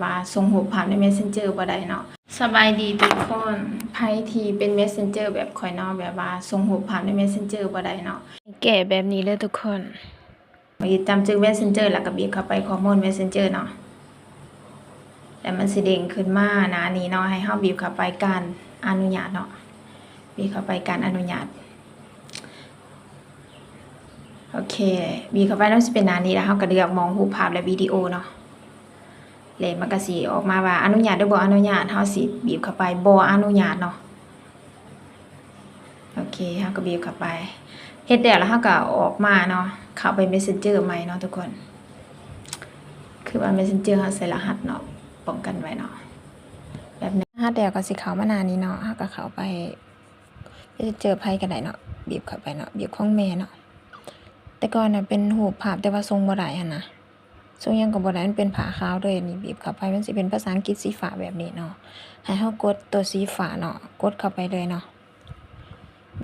ວ່າສົ່ງຮູບພາບໃນ Messenger ບໍ່ໄດ້ເນາະ. ສະບາຍດີທຸກຄົນ, ໃຜທີ່ເປັນ Messenger ແບບຂ້ອຍເນາະ, ແບບວ່າສົ່ງຮູບພາບໃນ Messenger ບໍ່ໄດ້ເນາະ, ແກ້ແບບນີ້ເດີທຸກຄົນ. ເຮົາຈຳຈື່ Messenger ແລ້ວກໍບີບເຂົ້າໄປຂໍ້ມູນ Messenger ເນາະ, ແລ້ວມັນຊິເດ້ງຂຶ້ນມາໜ້ານີ້ເນາະ, ໃຫ້ເຮົາບີບເຂົ້າໄປການອະນຸຍາດເນາະ, ບີບເຂົ້າໄປການອະນຸຍາດ. ໂອເຄ, ບີບເຂົ້າໄປແລ້ວຊິເປັນໜ້ານີ້, ແລ້ວເຮົາກໍເລືອກໝ່ອງຮູບພາບ ແລະ ວິດີໂອເນາະ, ແລ້ວມັນກໍຊິອອກມາວ່າອະນຸຍາດ ຫຼື ບໍ່ອະນຸຍາດ, ເຮົາຊິບີບເຂົ້າໄປບໍ່ອະນຸຍາດເນາະ. ໂອເຄ, ເຮົາກໍບີບເຂົ້າໄປ. ເຮັດແລ້ວ ແລ້ວເຮົາກໍອອກມາເນາະ, ເຂົ້າໄປ Messenger ໃໝ່ເນາະທຸກຄົນ. ຄືວ່າ Messenger ເຮົາໃສ່ລະຫັດເນາະ, ປ້ອງກັນໄວ້ເນາະ, ແບບນີ້. ລະຫັດແລ້ວກໍຊິເຂົ້າມາໜ້ານີ້ເນາະ, ເຮົາກໍເຂົ້າໄປ Messenger ໃຜກໍໄດ້ເນາະ, ບີບເຂົ້າໄປເນາະ, ບີບຂອງແມ່ເນາະ. ແຕ່ກ່ອນນະເປັນຮູບພາບ ແຕ່ວ່າສົ່ງບໍ່ໄດ້ຫັ້ນນະ, ສົ່ງຫຍັງກໍບໍ່ໄດ້, ມັນເປັນຜ້າຂາວເລີຍ. ນີ້ບີບເຂົ້າໄປ ມັນຊິເປັນພາສາອັງກິດສີຟ້າແບບນີ້ເນາະ, ໃຫ້ເຮົາກົດໂຕສີຟ້າເນາະ, ກົດເຂົ້າໄປເລີຍເນາະ.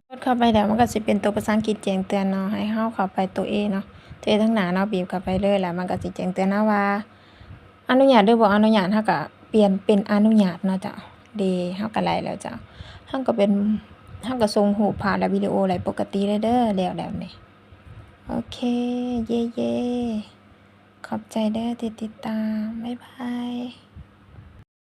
ກົດເຂົ້າໄປແລ້ວ ມັນກໍຊິເປັນໂຕພາສາອັງກິດແຈ້ງເຕືອນເນາະ, ໃຫ້ເຮົາເຂົ້າໄປໂຕ A ເນາະ, ໂຕ A ທາງໜ້າເນາະ, ບີບເຂົ້າໄປເລີຍ. ແລ້ວມັນກໍຊິແຈ້ງເຕືອນເຮົາວ່າອະນຸຍາດ ຫຼື ບໍ່ອະນຸຍາດ, ເຮົາກໍປ່ຽນເປັນອະນຸຍາດເນາະເຈົ້າ. ເດ ເຮົາກໍໄດ້ແລ້ວເຈົ້າ, ເຮົາກໍເປັນ ເຮົາກໍສົ່ງຮູບພາບ ແລະ ວິດີໂອໄດ້ປົກກະຕິເລີຍເດີ, ແລ້ວແບບນີ້. ໂອເຄ, ເຢໆ, ຂອບໃຈເດີທີ່ຕິດຕາມ, ບາຍບາຍ.